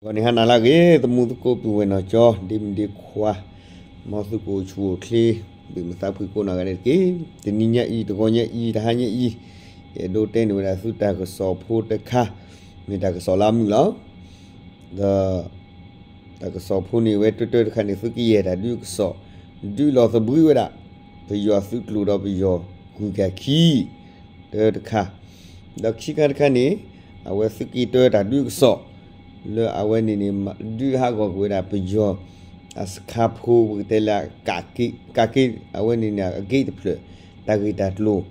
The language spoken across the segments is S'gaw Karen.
ဂီၤန့ၣ်ဟါနၤလၢအဂ့ၤ သမူသကိးပုၢ်ဝဲၢ်နီၢ်ကၠီ ဒ့မုၣ်ဒ့ခွါ မ်သုကအိၣ်ဆူၣ်အိၣ်ချ့ ဘၣ်မုာ်သးဖှံကိးနီၢ်ဂၤဒဲးတက့ၢ်. တနံၤညါအံၤ တဂီၤညါအံၤ တဟါညါအံၤ ယအဲၣ်ဒိးတဲန့ၢ်ဝဲဒၣ်သုတၢ်ကစီၣ်ဖိတခါ မ့ၢ်တၢ်ကစီၣ်လၢအမုာ်လီၤ. ဒီး တၢ်ကစီၣ်ဖိန့ၣ် အဝဲတၢတၢတခါန့ၣ် သုးက့ယဲၢ်တၢ်ဒုးကစီၣ် ဒုးလီၤသဘှံးဝဲဒၣ် ပယီၤသုးကျိၤဒီးပယီၤဂုၤကၤခံ တၢတခါ, ဒီးခံခါတခါန့ၣ် အဝဲသုးက့တၢတၢ်ဒုးကစီၣ် လၢအဝဲန့ၣ်န့ၣ် ဒုးဟးဂီၤကွံာ်ဝဲဒၣ်ပယီၤ အစခါဖိ ပကတဲလၢ ကးက့ အဝဲန့ၣ်န့ၣ် အဂ့ၢ်တဖျၢၣ် တၢ်ဂ့ၢ်တၢ်ကျိၤ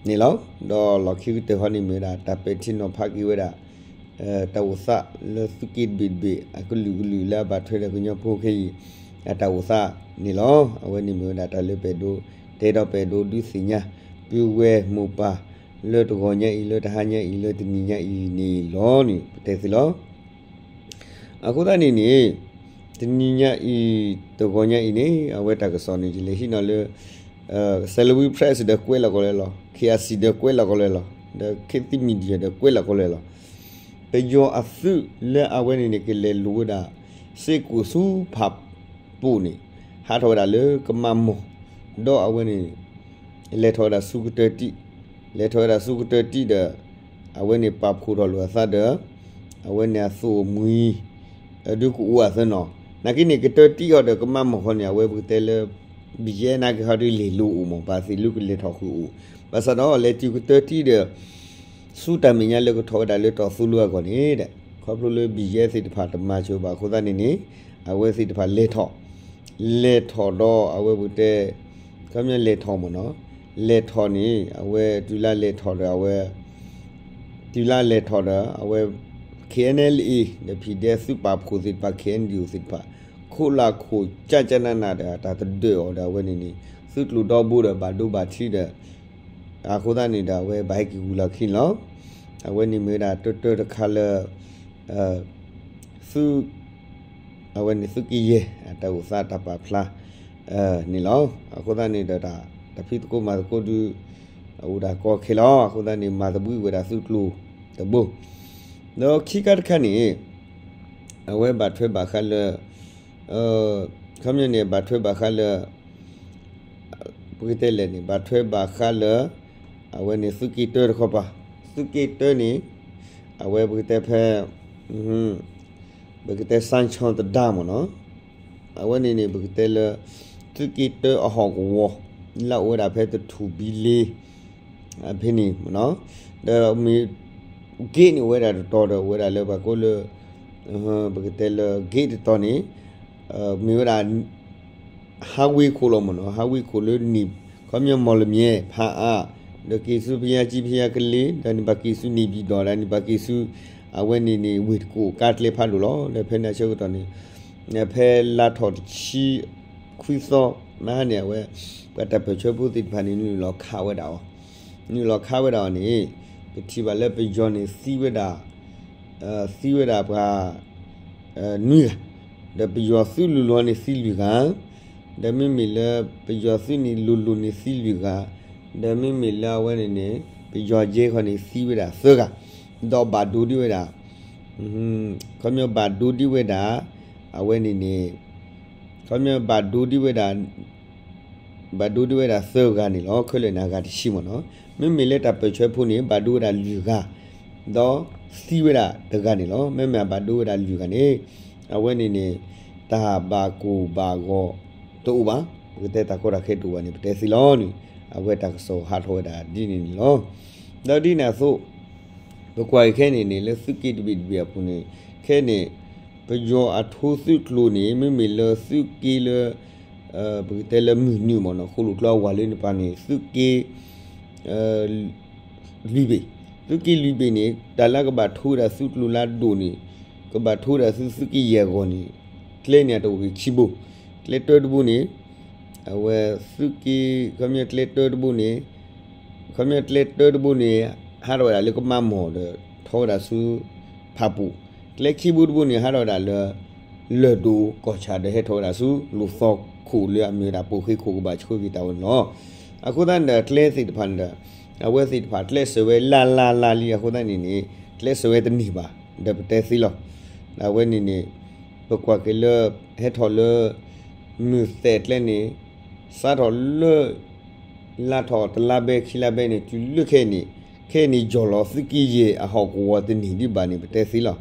န့ၣ်လီၤ. ဒီးလီၢ်ခံကတၢၢ်ဃီန့ၣ်မ့ၢ်ဝဲဒၣ် တၢ်ပဲာ်ထံနီၤဖးက့ၤဝဲဒၣ် တၢ်အိၣ်သးလၢသုးက့တဘ့ၣ်တဘ့ၣ် အကလုာ်ကလုာ်လၢအဘၣ်ထွဲဒီးကညီဖိခဲအံၤ အတၢ်အိၣ်သးန့ၣ်လီၤ. အဝဲန့ၣ်မ့ၢ်ဝဲဒၣ်တၢ်လၢပအဲၣ်ဒိးတဲဒီးပအဲၣ်ဒိးဒုးသ့ၣ်ညါ ပုၢ်ဝဲၢ်မိၢ်ပၢ် လၢတဂီၤညါအံၤ လၢတဟါညါအံၤ လၢတနံၤညါအံၤန့ၣ်လီၤန့ၣ် ပတဲသ့လီၤ. အဃိသတးန့ၣ်န့ၣ် တနံၤညါအံၤ တဂီၤညါအံၤန့ၣ် အဝဲတၢ်ကစီၣ်န့ၣ် ယလဲၤဟံးနီၤလၢ Salween Press ဒီးကွဲးလီၤကီးလၢလီၤ, KIC ဒီးကွဲးလီၤကီးလၢလီၤ, ဒီး ခေတ်သစ် Media ဒီးကွဲးလီၤကီးလၢလီၤ. ပယီၤအသုးလၢအဝဲန့ၣ်န့ၣ် ကလဲၤလိာ်ဝဲဒၣ် စ့ၢ်ကီးဆူဖၣ်ပူၤန့ၣ် ဟးထီၣ်ဝဲဒၣ်လၢကမၤမီၢ် ဒီးအဝဲန့ၣ် လဲၤထီၣ်ဝဲဒၣ်ဆူကတၢၢ်တံၢ်, လဲၤထီၣ်ဝဲဒၣ်ဆူကတၢၢ်တံၢ်ဒီး အဝဲန့ၣ်ပာ်ဖှိၣ်ထီၣ်လိာ်အသးဒီး အဝဲန့ၣ်အသိၣ်အမှံၤ ဒုးကအိၣ်အသးနီၤ. နာ်က့န့ၣ် ကတၢၢ်တံၢ်အီၤဒီးကမၤမီၢ်ဃီန့ၣ် အဝဲပကတဲလၢ ဘံၣ်ယဲၢ်နာ်က့ဟီဒုးလဲၤလိာ်အိၣ်မး ပာ်သ့ၣ်လၢကလဲၤထီၣ်ဃုာ်အိၣ်, ဘၣ်ဆၣ်ဒီးလဲၤတုၤကတၢၢ်တံၢ်ဒီး ဆူတၢ်မဲာ်ညါလၢကထီၣ်ဝဲဒၣ်လၢတီၢ်သူလၢအဂီၢ်န့ၣ်ဒီး ခီဖျိလၢဘံၣ်ယဲၢ်သ့ၣ်တဖၣ်တမၤစၢၤဘၣ်အဃိသတးန့ၣ်န့ၣ် အဝဲသ့ၣ်တဖၣ်လဲၤထီၣ် လဲၤထီၣ်ဒီးအဝဲပကတဲ ခီပညီလဲၤထီၣ်မ့ၢ်နီၤ, လဲၤထီၣ်န့ၣ် အဝဲတုၤလၢလဲၤထီၣ်ဒီးအဝဲ တုၤလၢလဲၤထီၣ်ဒီး အဝဲ KNLA ဒီး ဖံဒဲသုးပာ်ဖှိၣ်သ့ၣ်တဖၣ် KNDO သ့ၣ်တဖၣ် ခိၣ်လၢခိၣ်ကၢ်ကၢ်နးနးဒီး တၢ်တဒၢးအီၤဒီးအဝဲန့ၣ်န့ၣ် သုးကျိၤဒီဘိဒီးဘၣ်ဒိဘၣ်ထံးဒီး အဃိသတးန့ၣ်ဒီး အဝဲဘၣ်ဟဲက့ၤဂုၤလီၢ်ခံန့ၣ်လီၤ. အဝဲန့ၣ်မ့ၢ်ဝဲဒၣ်တၢတၢတခါလၢ သုး အဝဲန့ၣ်သုးက့ယဲၢ် အတၢ်အိၣ်သးတၢ်ပာ်ဖျါန့ၣ်လီၤ. အဃိသတးန့ၣ်ဒီး တၢ်ဖံးသကိးမၤသကိးဒုး အအိၣ်ဒၣ်ကီခဲလီၤ. အဃိသတးန့ၣ် မၤသဘှံးဝဲဒၣ်သုးကျိၤတဘိ ဒီးခံခါတခါန့ၣ် အဝဲဘၣ်ထွဲဘၣ်ဃးလၢ ခီပညီန့ၣ် ဘၣ်ထွဲဘၣ်ဃးလၢ ပကတဲလဲၣ်န့ၣ် ဘၣ်ထွဲဘၣ်ဃးလၢ အဝဲန့ၣ်သုးက့တၢတခီပၤ သုးက့တၢန့ၣ် အဝဲပကတဲဖဲ ပကတဲစၣ်ဆီတဒါမ့ၢ်နီၤ, အဝဲန့ၣ်န့ၣ် ပကတဲလၢ သုးက့တၢအဟီၣ်ကဝီၤ လၢအိၣ်ဝဲဒၣ်ဖဲတထူၣ်ဘံလ့ ဖဲန့ၣ်မ့ၢ်နီၤ, ဒီးမ့ၢ် ဂ့ၢ်န့ၣ်အိၣ်ဝဲဒၣ်တတီၤဒီး အိၣ်ဝဲဒၣ်လၢပှၤကိးလၢ ပကတဲလၢ ဂ့ၢ်တတီၤန့ၣ် မ့ၢ်ဝဲဒၣ် ဟးဝ့ၢ်ခိၣ်လီၤမ့ၢ်နီၤ, ဟးဝ့ၢ်ခိၣ်လၢန့ၣ် ခီပညီမီၢ်လမၠဲၣ် ဖးအါ ဒီးက့ၤဆူဖယါကၠံဖယါကလ့ ဒီးန့ၣ်ဘၣ်က့ၤဆူန့ၣ်ပၠံၣ်တီၣ် ဒီးန့ၣ်ဘၣ်က့ၤဆူ အဝဲန့ၣ်န့ၣ် ဝ့ၢ်တကူၣ်ကါကျဲဖးဒိၣ်လီၤ. ဒီးဖဲန့ၣ်အဆၢကတီၢ်န့ၣ် ဖဲလါထီၣ်တဆံခွံသီ မဟါန့ၣ် အဝဲ ပှၤတၢ်ပၢၢ်ဆၢဖိသ့ၣ်တဖၣ်န့ၣ် နုာ်လီၤခးဝဲဒၣ်အီၤ, နုာ်လီၤခးဝဲဒၣ်အီၤန့ၣ် ပထံၣ်ဘၣ်လၢပယီၤန့ၣ်သံဝဲဒၣ် သံဝဲဒၣ်ပှၤ နွံဂၤ, ဒီးပယီၤသုးလိၤလိၤန့ၣ်သံလွံၢ်ဂၤ, ဒီးမ့မ့ၢ်လၢပယီၤသုးန့ၣ်လိၤလိၤန့ၣ်သံလွံၢ်ဂၤ, ဒီးမ့မ့ၢ်လၢအဝဲန့ၣ်န့ၣ် ပယီၤယဲၢ်ခီန့ၣ်သံဝဲဒၣ်သၢဂၤ, ဒီးဘၣ်ဒိဒံးဝဲဒၣ် ခီပညီဘၣ်ဒိဒံးဝဲဒၣ် အဝဲန့ၣ်န့ၣ် ခီပညီဘၣ်ဒိဒံးဝဲဒၣ် ဘၣ်ဒိဒံးဝဲဒၣ်သၢဂၤန့ၣ်လီၤ. ခဲလၢာ်န့ၣ်အဂၤတဆံမ့ၢ်နီၤ, မ့မ့ၢ်လၢတၢ်ပၢၢ်ဆၢဖိန့ၣ် ဘၣ်ဒိဝဲဒၣ်လွံၢ်ဂၤ ဒီးသံဝဲဒၣ်တဂၤန့ၣ်လီၤ. မ့မ့ၢ်အဘၣ်ဒိဝဲဒၣ်လွံၢ်ဂၤန့ၣ် အဝဲန့ၣ်န့ၣ် တၢ်ဘၣ်ကိၢ်ဘၣ်ဂီၤတအိၣ်ဘၣ်, ပကတဲတၢ်ကီတၢ်ခဲတအိၣ်ဘၣ်န့ၣ် ပတဲသ့လီၤန့ၣ် အဝဲတၢ်ကစီၣ်ဟးထီၣ်ဝဲဒၣ်ဒ်န့ၣ်န့ၣ်လီၤ. ဒီးဒ်န့ၣ်အသိး ပကွၢ်က့ၤခဲန့ၣ်န့ၣ် လၢသုးက့တဘ့ၣ်တဘ့ၣ်အပူၤန့ၣ် ခဲန့ၣ် ပယီၤအထိသုးကျိၤန့ၣ် မ့မ့ၢ်လၢသုးက့လၢ ပကတဲလၢမုၢ်နုာ်မ့ၢ်နီၤ ဃိၣ်လိာ်ကျိအဝၤလၢန့ၣ်ပၤန့ၣ် သုးက့ လွံၢ်ဘ့ၣ်, သုးက့လွံၢ်ဘ့ၣ်န့ၣ် တၢ်လၢကဘၣ်ထိဝဲဒၣ်သုးကျိၤလၢအဒိၣ်န့ၣ် ကဘၣ်ထိဝဲဒၣ်သုး သုးက့ယဲၢ်အဂီၢ်န့ၣ် ကျဲန့ၣ်အတအိၣ်ဂ့ၤခံဘိ, ကျဲတၢတဘိန့ၣ် အဝဲသုးက့ ခီပညီကျဲတၢတဘိန့ၣ် ခီပညီကျဲတၢတဘိန့ၣ် ဟးထီၣ်ဝဲဒၣ်လၢကမၤမီၢ်ဒီး ထီၣ်ဝဲဒၣ်ဆူ ဖၣ်ပူၤ, ကျဲခံဘိတဘိန့ၣ် ဟးထီၣ်ဝဲဒၣ်လၢ လၢၢ်ဒိၣ်ကီၢ်ဆၣ်ဒီးဟဲထီၣ်ဝဲဒၣ်ဆူ လိာ်သီခိၣ်လၢအမ့ၢ်ဝဲဒၣ်ပိၣ်ဃ့ခိၣ်ကဘၣ်ဆှၢက့ၤတၢ်ဝဲန့ၣ်လီၤ. အဃိသတးန့ၣ်ဒီးကျဲသ့ၣ်တဖၣ်န့ၣ်ဒီး အဝဲသ့ၣ်တဖၣ်ကျဲးစၢးဝဲလၢ်လၢ်လၢ်လံအဃိသတးန့ၣ်န့ၣ် ကျဲးစၢးဝဲတန့ၢ်ဘၣ် ဒီးပတဲသ့လီၤ. အဝဲန့ၣ်န့ၣ် ပကွၢ်က့ၤလၢ ဟဲထီၣ်လၢ မုၢ်သဲးကျဲန့ၣ် စးထီၣ်လၢ လါထီၣ်တလါဘဲခံလါဘဲန့ၣ် တုၤလၢခဲအံၤန့ၣ် ခဲအံၤန့ၣ် ယီၢ်လီၤသုးက့ယဲၢ်အဟီၣ်ကဝီၤတန့ၢ်ဒံးဘၣ်န့ၣ် ပတဲသ့လီၤ.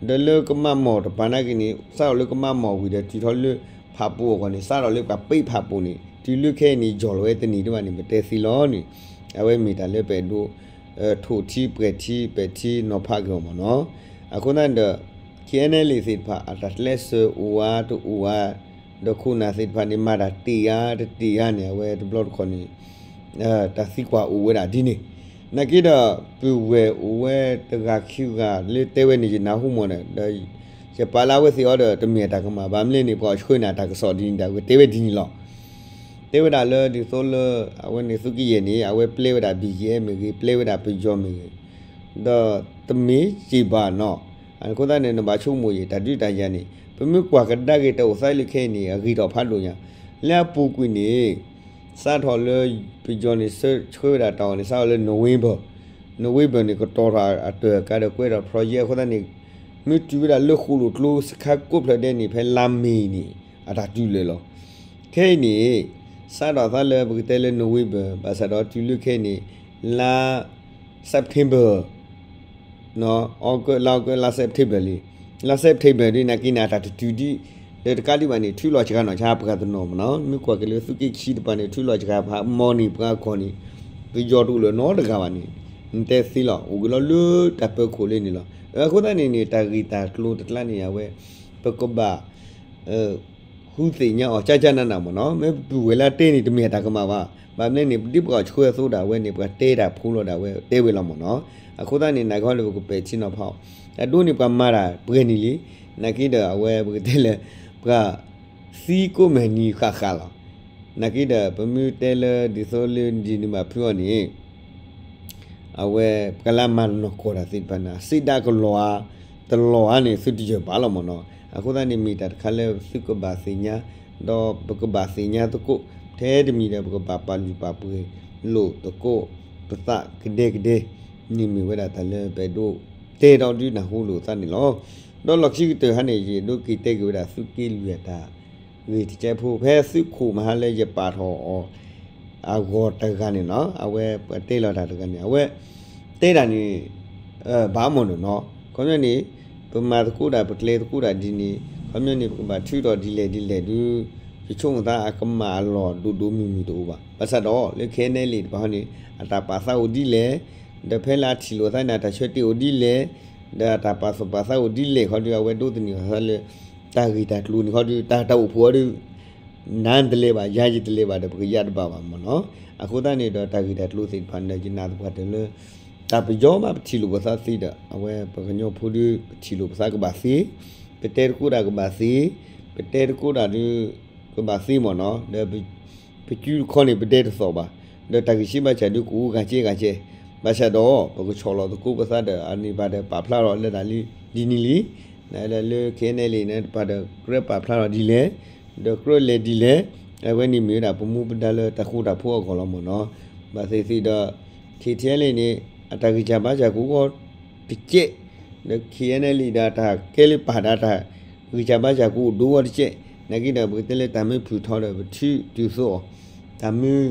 ဒီးလၢကမးမီၢ်တပၤနာ်က့န့ၣ် စးထီၣ်လၢကမးမီၢ်ဝံၤဒီးတုၤထီၣ်လၢ ဖးပိာ်အဂီၢ်န့ၣ် စးထီၣ်လၢပှၤပ့းဖးပိာ်န့ၣ် တုၤလၢခဲအံၤန့ၣ် ယီၢ်လီၤဝဲတန့ၢ်ဒံးဘၣ်န့ၣ် ပတဲသ့လီၤန့ၣ် အဝဲမ့ၢ်တၢ်လၢပအဲၣ်ဒိး ထိၣ်ထံပှဲၤထံပဲာ်ထံနီၤဖးက့ၤအီၤမ့ၢ်နီၤ. အဃိသတးန့ၣ်ဒီး ခဲအံၤန့ၣ်လံသ့ၣ်တဖၣ် အတၢ်ကျဲးစၢးအိၣ်ဧါတအိၣ်ဧါ ဒီးခိၣ်နၢ်သ့ၣ်တဖၣ်န့ၣ် မၤတၢ်တ့ၢ်ဧါတတ့ၢ်ဧါန့ၣ် အဝဲတဘျီတခီၣ်န့ၣ် တၢ်သံကွၢ်အိၣ်ဝဲဒၣ်ဒ်န့ၣ် နာ်က့ဒီး ပုၢ်ဝဲၢ်အိၣ်ဝဲတဂၤခံဂၤလၢတဲဝဲန့ၣ် ယနၢ်ဟူမ့ၢ်ဒီး ဒီး ယပာ်လၢအဝဲသ့ၣ်အီၤဒီး တမ့ၢ်အတၢ်ကမၣ်ဘၣ် မ့ၢ်လၢန့ၣ် ပှၤအီၣ်ဆှၢန့ၣ် အတၢ်ကစီၣ်ဒ်န့ၣ်ဒီး အဝဲတဲဝဲဒ်န့ၣ်လီၤ. တဲဝဲဒၣ်လၢဒ်သိးလၢ အဝဲန့ၣ်သုးက့ယဲၢ်န့ၣ် အဝဲပျဲဝဲဒၣ် ဘံၣ်ယဲၢ် မ့ၢ်ဂ့ၤ ပျဲဝဲဒၣ်ပယီၤမ့ၢ်ဂ့ၤ ဒီးတမ့ၢ်စ့ၢ်ဘၣ်နီၤ. အဃိသတးန့ၣ် နဘၣ်ဆိကမိၣ်ယဲၢ် တၢ်ဒုးတၢ်ယၤန့ၣ် ပမ့ၢ်ကွၢ်ကဒါက့ၤတၢ်အိၣ်သးလၢခဲအံၤန့ၣ် အဂ့ၤထီၣ်ဖးဒိၣ်ညါ လၢအပူၤကွံာ်န့ၣ် စးထီၣ်လၢ ပယီၤန့ၣ် ဆှၢဝဲဒၣ်တၢ်အီၣ်န့ၣ် စးထီၣ်လၢ November November န့ၣ် ကတီၤထီၣ်အတၢၢ်ကါဒီးကွဲးထီၣ် project အဃိသတးန့ၣ် မ့ၢ်တုၤဝဲဒၣ်လၢဃိၣ်လိၣ်ကျိစခါကိးဖျၢၣ်ဒဲးန့ၣ် ဖဲလါမ့ၤန့ၣ် အတၢ်တုၤလၢာ်လီၤ. ခဲအံၤန့ၣ် စးထီၣ်သးလၢပကတဲလၢ November ဘၣ်ဆၣ်ဒီးတုၤလၢခဲအံၤန့ၣ် လါ September လါ August လါ September လံ လါ September ဒ်နာ်က့န့ၣ် အတၢ်တတုၤဒံး ဒီးတကးဒံးဘၣ်န့ၣ် ထုးလီၤစှၤနီၣ်ဆါပှၤတနီၤမ့ၢ်နီၤ. မ့ၢ်ကွၢ်က့ၤလၢသုးက့ခံတပၤန့ၣ် ထုးလီၤစှၤဖးမီၢ်န့ၢ်ပှၤအခီၣ်န့ၣ် ပယီၤတအိၣ်လၢၤနီတဂၤဘၣ်န့ၣ် နတဲသ့လီၤ အိၣ်က့ၤလီၤလၢတၢ်ပၢၤခိၣ်လၢန့ၣ်လီၤ. အဃိသတးန့ၣ်န့ၣ် တၢ်ဂ့ၢ်တၢ်ကျိၤတကျါန့ၣ် အဝဲ ပကဘၣ် ဃုသ့ၣ်ညါအီၤကၠၢ်ကၠၢ်နးနးမ့ၢ်နီၤ. မ့ၢ်ပုၢ်ဝဲၢ်လၢအတဲန့ၣ် တမ့ၢ်အတၢ်ကမၣ်ဘၣ်. ဘၣ်မနုၤန့ၣ် ဒ်ပှၤအီၣ်ဆှၢအသိးဒၣ်ဝဲန့ၣ် ပှၤတဲတၢ်ဖိလီၤဒၣ်ဝဲတဲဝဲလီၤမ့ၢ်နီၤ. အဃိသတးန့ၣ် နာ်က့ဟီဒီးပကပဲာ်ထံနီၤဖးအီၤ အဒိန့ၣ် ပှၤမၤတၢ်ပှဲၤနံၣ်လံ. နာ်က့ဒီးအဝဲပကတဲလၢ ပှၤသံကိးမဲာ်နံၤဃၣ်ဃၣ်လီၤ. နာ်က့ဒီး ပမ့ၢ်တဲလၢဒ်သိးလၢဒ်န့ၣ်ဘၣ်ဖုးအီၤန့ၣ် အဝဲပှၤလၢအမၤနီၢ်ကီၢ်တၢ်သ့ၣ်တဖၣ်န့ၣ် စံးဒၣ်ကလီၤဧါ တလီၤဧါန့ၣ် သုတယၢၢ်ပာ်လီၤမ့ၢ်နီၤ. အဃိသတးန့ၣ် မ့ၢ်တၢ်တခါလၢသုကဘၣ်သ့ၣ်ညါ ဒီးပကဘၣ်သ့ၣ်ညါသကိး ထဲတမံၤဒီး ပကဘၣ်ပာ်လုၢ်ပာ်ပှ့ၤလိာ်သကိးပသးကဒဲကဒဲ န့ၣ်မ့ၢ်ဝဲဒၣ်တၢ်လၢပအဲၣ်ဒိးတဲဒီးဒုးနၢ်ဟူလိာ်သးန့ၣ်လီၤ. ဒီးလီၢ်ခံကတၢၢ်ဟါန့ၣ် ယအဲၣ်ဒိးက့ၤတဲက့ၤဝဲဒၣ်သုးက့လွံၢ်အတၢ် ဂ့ၢ်တကဲဖိ ဖဲသုးခိၣ်မဟါလၢယပာ်ထီၣ်အီၤ အဂီၢ်တဂၤန့ၣ်နီၤ အဝဲပတဲလီၤတၢ်တဂၤန့ၣ် အဝဲတဲဒၣ်န့ၣ် ဘၣ်မ့ၢ်နီၤနီၤ ခီပညီန့ၣ် ပမၤသကိးတၢ် ပကျဲသကိးတၢ်ဒ်န့ၣ် ခီပညီန့ၣ် ပကဘၣ်ထုးထီၣ်ဒ်လဲၣ်ဒ်လဲၣ်ဒုး ယဆိကမိၣ်သးအကမၣ်အလီၢ်ဒိၣ်ဒိၣ်မုၢ်မုၢ်တအိၣ်ဘၣ်. ဘၣ်ဆၣ်ဒီး လၢ ခဲအံၤန့ၣ်လံတပၤဟီန့ၣ် အတၢ်ပာ်သးအိၣ်ဒ်လဲၣ် ဒီးဖဲလၢအထံၣ်လိာ်သးန့ၣ် အတၢ်ဆၢတဲာ်အိၣ်ဒ်လဲၣ် ဒီးအတၢ်ပာ်သူၣ်ပာ်သးအိၣ်ဒ်လဲၣ်ခီဒီး အဝဲဒိးသန့ၤအသးလၢ တၢ်ဂ့ၢ်တၢ်ကျိၤန့ၣ်ခီဒီး တၢ်တၢ်အိၣ်ဖှိၣ်အီၤဒီး နၤတလဲၤဘၣ် ယၤယတလဲၤဘၣ်ဒီး ပကယါတဘၣ်ဘၣ်မ့ၢ်နီၤ. အဃိသတးန့ၣ်ဒီး တၢ်ဂ့ၢ်တၢ်ကျိၤသ့ၣ်တဖၣ်န့ၣ်ဒီး ယနာ်သပှၢ်တၢၢ်လၢ တၢ်ပယီၤမးပထံၣ်လိာ်ပသးသ့ဒီး အဝဲပှၤကညီဖိဒီး ပထံၣ်လိာ်ပသးကဘၣ်သ့, ပတဲသကိးတၢ်ကဘၣ်သ့, ပတဲသကိးတၢ်ဒီး ကဘၣ်သ့မ့ၢ်နီၤ. ဒီး ပစုတခီန့ၣ် ပဒဲတသီၣ်ဘၣ်. ဒီးတၢ်ဂံၢ်စၢ်ဘါစၢ်ဒုးကအိၣ်ဂၤကဲဂၤကဲ, ဘၣ်ဆၣ်ဒီး ပကဆီၣ်လီၤသကိးပသးဒီး အန့ၣ်ပၤဒီးပာ်ဖျါထီၣ်လၢတၢ်လံ ဒ်န့ၣ်လံ. လၢ ခဲအံၤန့ၣ်လံန့ၣ် ပၤဒီးကြၢးပာ်ဖျါထီၣ်ဒ်လဲၣ်, ဒီးကြၢးလဲၤဒ်လဲၣ်, အဝဲန့ၣ်မ့ၢ်ဝဲဒၣ်ပမူပဒါလၢတၢ်ဃူတၢ်ဖိးအဂီၢ်လီၤမ့ၢ်နီၤ. ဘၣ်သ့ၣ်သ့ၣ်ဒီး ခဲအံၤန့ၣ် အတၢ်ဂံၢ်စၢ်ဘါစၢ်ကအိၣ်ဂီၢ်တကဲး, ဒီး ခဲအံၤန့ၣ်လံဒီး တၢ်ကဲလၢပာ်ဒၣ်တၢ်ဂံၢ်စၢ်ဘါစၢ်ကအိၣ်ဒိၣ်ဂီၢ်တကဲး, နာ်က့ဒီး ပကတဲလၢတၢ်မ့ၢ်ဖုၣ်ထီဒီး ပထုးတုၤသိးအီၤ, တၢ်မ့ၢ်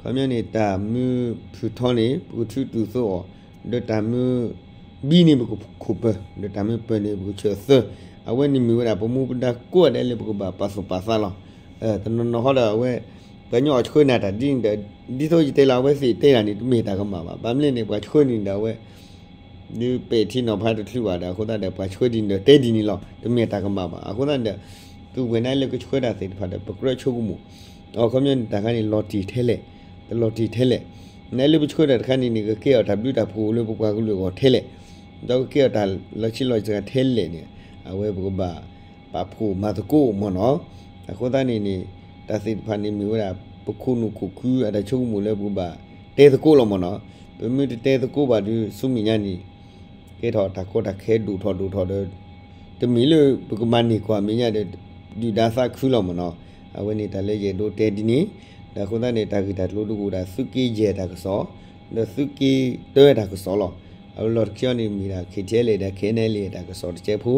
ခီပညီန့ၣ် တၢ်မ့ၢ်ဖုၣ်ထီန့ၣ် ပကထုးတုၤသိးအီၤ, ဒီးတၢ်မ့ၢ်ဘံန့ၣ် ပကခိၣ်ပၢၤ, ဒီးတၢ်မ့ၢ်ပၢၤန့ၣ် ပကဆၢသၢ, အဝဲန့ၣ်မ့ၢ်ဝဲဒၣ် ပမူပဒါကိးဂၤဒဲးလၢပကဘၣ်ပာ်သူၣ်ပာ်သးလီၤ. တနီၤနီၤဃီဒီးအဝဲ ပှၤကညီအီၣ်ဆှၢနၤတၢ်ဒ်န့ၣ်ဒီး ဒ်သိးယတဲလီၤ အဝဲသ့ၣ်တဲတၢ်န့ၣ် တမ့ၢ်တၢ်ကမၣ်ဘၣ်. ဘၣ်မနုၤလဲၣ်န့ၣ် ပှၤဆှၢန့ၣ်ဒီးအဝဲ ဒုးပဲာ်ထံနီၤဖးတချုးဘၣ်ဒီး အဃိသတးဒီး ပှၤဆှၢဒ်န့ၣ်ဒီးတဲဒ်န့ၣ်လီၤ. တမ့ၢ်တၢ်ကမၣ်ဘၣ်. အဃိသတးဒီး ပုၢ်ဝဲၢ်န့ၣ်လၢကဆှၢတၢ်သ့ၣ်တဖၣ်ဒီး ပကြၢးဆိကမိၣ်, အခီပညီန့ၣ် တၢ်ခါန့ၣ် လီၤတံၢ်ထဲလဲၣ်, တလီၤတံၢ်ထဲလဲၣ်, နဲလၢပဆှၢတၢ်တခါန့ၣ်န့ၣ် ကကဲအီၤတၢ်ဘျုးတၢ်ဖှိၣ်လၢပပှၤကလုာ်အဂီၢ်ထဲလဲၣ်, ဒီးကကဲအီၤတၢ်လီၤဆံးလီၤစှၤထဲလဲၣ်န့ၣ် အဝဲပကဘၣ် ပာ်ဖှိၣ်မၤသကိးမ့ၢ်နီၤ. အဃိသတးန့ၣ်န့ၣ် တၢ်သ့ၣ်တဖၣ်န့ၣ်မ့ၢ်ဝဲဒၣ် ပခိၣ်နူာ်ခိၣ်ခုအတၢ်ဆိကမိၣ်လၢပကဘၣ်တဲသကိးလီၤမ့ၢ်နီၤ. ပမ့ၢ်တတဲသကိးဘၣ်ဒီး ဆူမဲာ်ညါန့ၣ် ကဲထီၣ်တၢ်ကီတၢ်ခဲဒိၣ်ထီၣ်ဒိၣ်ထီၣ်ဒီး တမ့ၢ်လၢပကမၤန့ၢ်ကွၢ်မဲာ်ညါဒီး ဒုၣ်ဒါသးခုလီၤမ့ၢ်နီၤ. အဝဲန့ၣ်တၢ်လၢယအဲၣ်ဒိးတဲဒ်န့ၣ်, ဒီးအဃိသတးန့ၣ် တၢ်ဂ့ၢ်တၢ်ကျိၤဒုးကအိၣ်ဒၣ်သုးက့ယဲၢ်တၢ်ကစီၣ်, ဒီးသုးက့တၢတၢ်ကစီၣ်လီၤ. အလီၢ်တခံအီၤန့ၣ်မ့ၢ်ဒၣ် ခ့ၣ်ထံအဲလ့ၣ် ဒီး ခ့ၣ်အဲၣ်အဲလ်အ့ တၢ်ကစီၣ်တစဲးဖိ,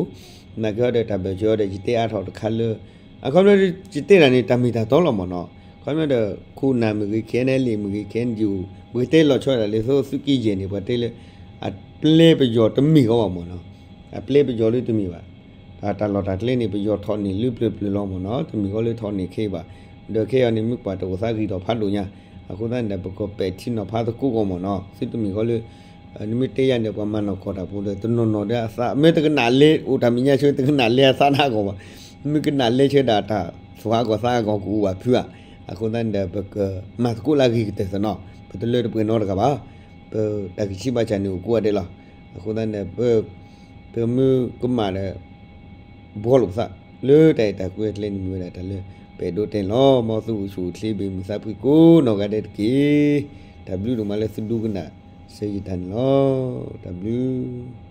နာ်က့ဟီဒီးတၢ်ဘၢၣ်စၢၤအီၤဒီး ယတဲအါထီၣ်တခါလၢ အခီပညီ ယတဲတၢ်န့ၣ် တၢ်မ့ၢ်တၢ်တီလီၤမ့ၢ်နီၤ. ခီပညီဒီး ခိၣ်နၢ်မ့ၢ်ဂ့ၤ ခ့ၣ်အဲၣ်အဲလ်အ့မ့ၢ်ဂ့ၤ ခ့ၣ်အဲၣ်အၣ်ယူၣ် ပကတဲလီၤဆီဒၣ်တၢ်လၢ သုးက့ယဲၢ်န့ၣ် ပှၤတဲလၢ အပျဲပယီၤတမ့ၢ်အီၤဘၣ်မ့ၢ်နီၤ. အပျဲပယီၤလၢတမ့ၢ်ဘၣ်. တၢ်လီၢ်တၢ်ကျဲန့ၣ် ပယီၤထီၣ်န့ၢ်လၢပျၢၤပျၢၤလီၤမ့ၢ်နီၤ. တမ့ၢ်ဃီလၢထီၣ်န့ၢ်ခဲအံၤဘၣ်. ဒီးခဲအံၤန့ၣ် မ့ၢ်ပှၤတအိၣ်သးဂ့ၤထီၣ်ဖးဒိၣ်ညါ, အဃိသတးန့ၣ်ဒီး ပကပဲာ်ထံနီၤဖးသကိးကီးမ့ၢ်နီၤ. သုတမ့ၢ်ဃီလၢ နမ့ၢ်တဲယၤန့ၣ် ပှၤမၤနီၢ်ကီၢ်တၢ်ဖိဒီး တနီၤနီၤဒီးအသး မ့ၢ်တကနၣ်လဲ အိၣ်တၢ်မဲာ်ညါဆၢ တကနၣ်လဲအသးနါအဂီၢ်ဘၣ်. မ့ၢ်ကနၣ်လဲဆၢဒၣ်တၢ်သူၣ်ဟးဂီၤသးဟးဂီၤကအိၣ်ဘၣ်ဖုးဧါ. အဃိသတးန့ၣ်ဒီး ပကမၤသကိးလၢအဂ့ၤကတၢၢ်သနီၤ, ပတလၢတပှဲၤနီတဂၤဘၣ်. ပတၢ်ဂံၢ်ဆံးဘါစၢ်န့ၣ်အိၣ်ကိးဂၤဒဲးလီၤ. အဃိသတးန့ၣ်ဒီး ပမ့ၢ်ကမၣ်ဒီး ဘှီလိာ်ပသး လၢတၢ်အဲၣ်တၢ်ကွံအကျဲန့ၣ် မ့ၢ်ဝဲဒၣ်တၢ်လၢ ပအဲၣ်ဒိးတဲန့ၣ်လီၤ. မ်သုအိၣ်ဆူၣ်အိၣ်ချ့ ဘၣ်မုာ်သးဖှံကိးနီၢ်ဂၤဒဲးတက့ၢ်. တၢ်ဘျုးဒိၣ်မးလၢသုဒိကနၣ်စၢၤယတၢ်န့ၣ်လီၤ. တၢ်ဘျုး